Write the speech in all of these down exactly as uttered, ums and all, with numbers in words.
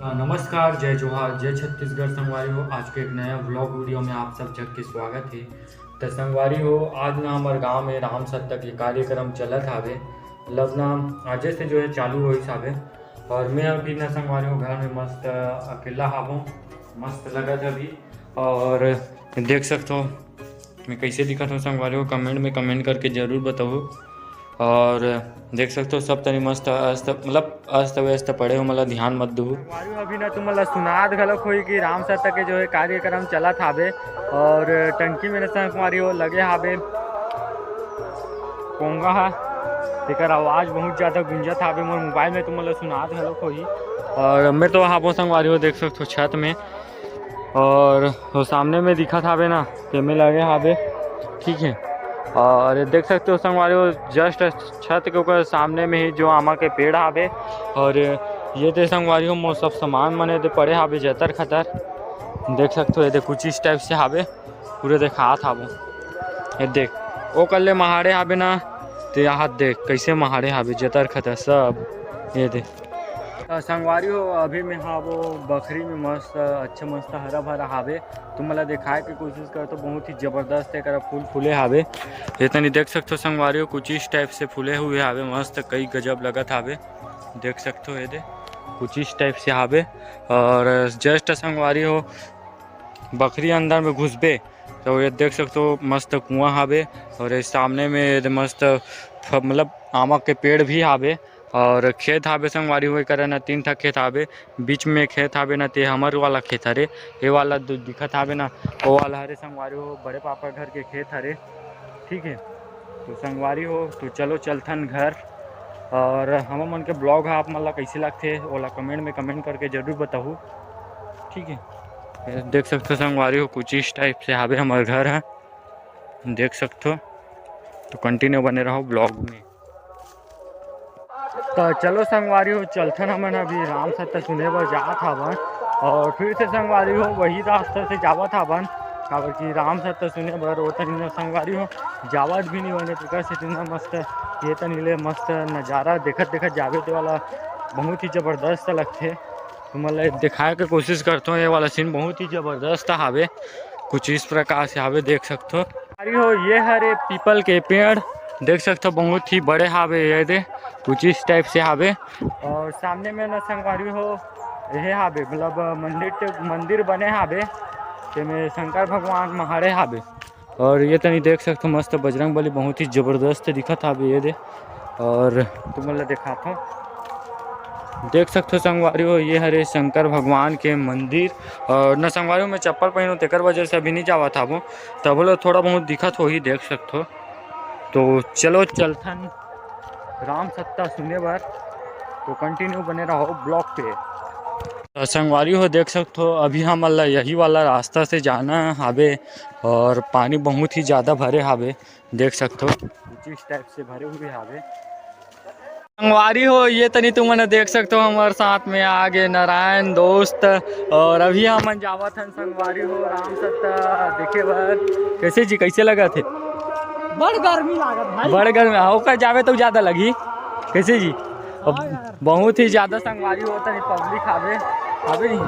नमस्कार, जय जोहार, जय छत्तीसगढ़ संगवारी हो। आज के एक नया व्लॉग वीडियो में आप सब जग के स्वागत है। त संगवारी हो, आज ना हमर गांव में राम सत्ता के कार्यक्रम चलत हावे, मतलब ना आजे से जो है चालू होइस हावे। और मैं अभी ना संगवारी हो घर में मस्त अकेला हावों, मस्त लगत है अभी। और देख सकत हो मैं कैसे दिखत हूँ संगवारी हो, कमेंट में कमेंट करके जरूर बताओ। और देख सकते हो सब तनी मस्त अस्त, मतलब अस्त व्यस्त पड़े हो, मतलब ध्यान मत दू। संगवारी हो, अभी ना तुमन ला सुनात घलोक होई कि राम सत्ता के जो है कार्यक्रम चलत हावे और टंकी में ना संगवारी हो लगे हावे कोंगा हा, तेकर आवाज बहुत ज्यादा गुंजत हावे। मोर मोबाइल में तुमन ला सुनात घलोक होई। और मैं तो हावों संगवारी हो, देख सकते हो छत में, और वो सामने में दिखत हावे ना, तेमे लगे हावे, ठीक है। और देख सकते हो संगवारी हो, जस्ट छत के ऊपर सामने में ही जो आमा के पेड़ हावे। और ये दे संगवारी हो, मोर सब सामान मने दे पड़े हावे जतर खतर, देख सकते हो। ये दे कुछ इस टाइप से हावे, पूरे देखात हावों। ये देख, ओ कल्ले महाड़े हावे ना, तो यहाँ देख कैसे महाड़े हावे जतर खतर सब। ये दे। त संगवारी हो, अभी में हावों बखरी में मस्त, अच्छा मस्त हरा भरा हावे। तुमन ला देखाए के कोशिश करत हों, बहुत ही जबरदस्त एकरा फूल फूले हावे। ये तनी देख सकत हो संगवारी हो, कुछ इस टाइप से फूले हुए हावे, मस्त कई गजब लगत हावे। देख सकत हो ये दे, कुछ इस टाइप से हावे। और जस्ट संगवारी हो, बखरी अंदर में घुसबे तो ये देख सकत हो मस्त कुआं हावे। और ये सामने में ये दे मस्त फ-, मतलब आमा के पेड़ भी हावे। और खेत हावे संगवारी हो, एकरा ना तीन ठा खेत हावे, बीच में खेत हावे ना, ते हमर वाला खेत हरे, ये वाला दु-, दिखत हावे ना, वो वाला हरे संगवारी हो, बड़े पापा घर के खेत हरे, ठीक है। तो संगवारी हो, तो चलो चलथन घर। और हमर मन के ब्लॉग हा आप मन ला कैसे लगथे, ओला कमेंट में कमेंट करके जरूर बताहू, ठीक है। ये देख सकत हो संगवारी हो, कुछ इस टाइप से हावे हमर घर हा, देख सकत हो। तो कंटिन्यू बने रहो ब्लॉग में। तो चलो संगवारी हो, चलथन हमन अभी राम सत्ता सुने बर जात हावन। और फिर से संगवारी हो, वही रास्ता से जावत हावन, काबर कि राम सत्ता सुने बर वो तनी संगवारी हो जावत भी नहीं होने, तेकर से इतना मस्त, ये तनी ले मस्त नजारा देखत देखत जावे, ते वाला बहुत ही जबरदस्त लगथे। तुमन ला दिखाए के कोशिश करथों, ये वाला सीन बहुत ही जबरदस्त हावे, कुछ इस प्रकार से हावे, देख सकथो। अरे हो, ये हरे पीपल के पेड़, देख सकथो बहुत ही बड़े हावे, ये दे कुछ इस टाइप से हावे। और सामने में ना संगवारी हो, ये हावे, मतलब मंदिर टे-, मंदिर बने हावे, तेमे शंकर भगवान महाड़े हावे। और ये तनी देख सकथो मस्त बजरंग बली बहुत ही जबरदस्त दिखत हावे, ये दे। और तुमन ला दिखाथो, देख सकथो संगवारी हो, ये हरे शंकर भगवान के मंदिर। और न संगवारी हो, मैं चप्पल पहिनो, तेकर वजह से अभी नहीं जावत हावो, तब ले थोड़ा बहुत दिखत होही, देख सकथो। तो चलो चलथन राम सत्ता सुने बर, तो कंटिन्यू बने रहो ब्लॉग पे। तो संगवारी हो, देख सकथो अभी हमन ला यही वाला रास्ता से जाना हावे और पानी बहुत ही ज्यादा भरे हावे, देख सकथो कुछ इस टाइप से भरे हुए हावे। संगवारी हो, ये तनी तुमन देख सकथो, हमर साथ में आ गे नारायण दोस्त। और अभी हमन जावत हन संगवारी हो राम सत्ता देखे बर। कैसे जी, कैसे लगत हे? बड़ गर्मी लागत भाई। बड़ गर्मी, हाँ, ओकर जावे तो ज्यादा लगही। कैसे जी? अब हाँ यार। बहुत ही ज्यादा संगवारी हो, तनी पब्लिक हावे, हावे नहीं?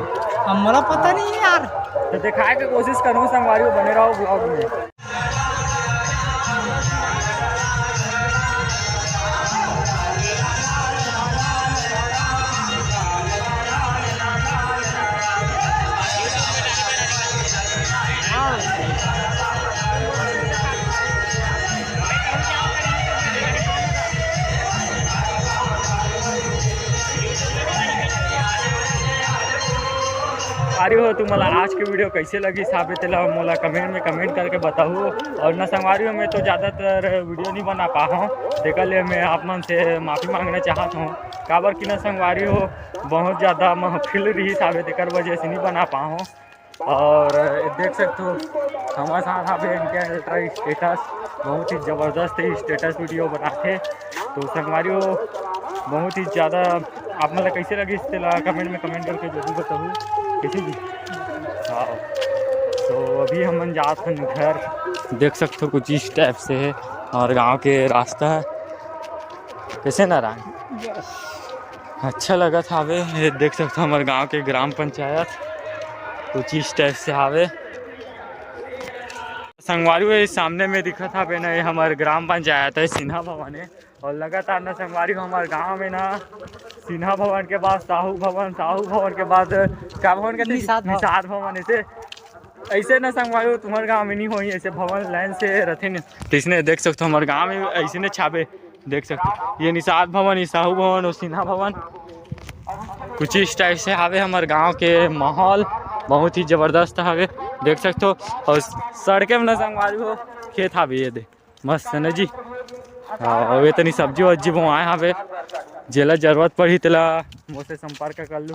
हमला पता नहीं यार। तो दिखाए के कोशिश करूँ संगवारी हो, बने रहो ब्लॉग में। अरे हो, तुमला आज के वीडियो कैसे लगिस हावे, तेला मोला कमेंट में कमेंट करके बताहू। और न संगवारी हो, मैं तो ज़्यादातर वीडियो नहीं बना पाहूँ, तेकर ले मैं आप मन से माफ़ी मांगना चाहत हूँ, काबर कि न संगवारी हो, बहुत ज़्यादा महफिल रहिस हावे, तेकर वजह से नहीं बना पाहूँ। और देख सकते हो, हमारे साथ हावे इनके स्टेटस, बहुत ही ज़बरदस्त ही स्टेटस वीडियो बनाथे। तो संगवारी हो, बहुत ही ज़्यादा आप मन ला कैसे लगिस, तेला कमेंट में कमेंट करके जरूर बताहू, कैसे जी? हाँ, तो अभी हमन जात हन घर, देख सकते हो कुछ इस टाइप से है और गांव के रास्ता है। कैसे नारायण? अच्छा लगत हावे। ये देख सकथो हमर गांव के ग्राम पंचायत कुछ इस टाइप से हावे। संगवारी हो, ये सामने में दिखत हावे ना, ये हमर ग्राम पंचायत है, सिन्हा भवन है। और लगातार ना संगवारी हो, हमर गांव में ना सिन्हा भवन के बाद साहू भवन, साहू भवन के बाद का भवन कहते हैं? निषाद भवन। निषाद भवन। ऐसे ऐसे ना संगवारी हो, तुम्हारे गांव में नहीं होई ऐसे भवन लाइन से रथे नहीं। तो इसने देख सकते हो, हमारे गांव में ऐसे ने छाबे देख सकते हो। ये निषाद भवन, ये साहू भवन और सिन्हा भवन कुछ इस टाइप से हावे। हमारे गांव के माहौल बहुत ही जबरदस्त हावे, देख सकते हो। और सड़के में ना संगवारी हो, खेत हावे, ये दे मस्त है ना जी। हाँ, और ये तनी सब्जी वब्जी बोआए हावे, जेला जरूरत पड़ही तेला मोसे संपर्क कर लू।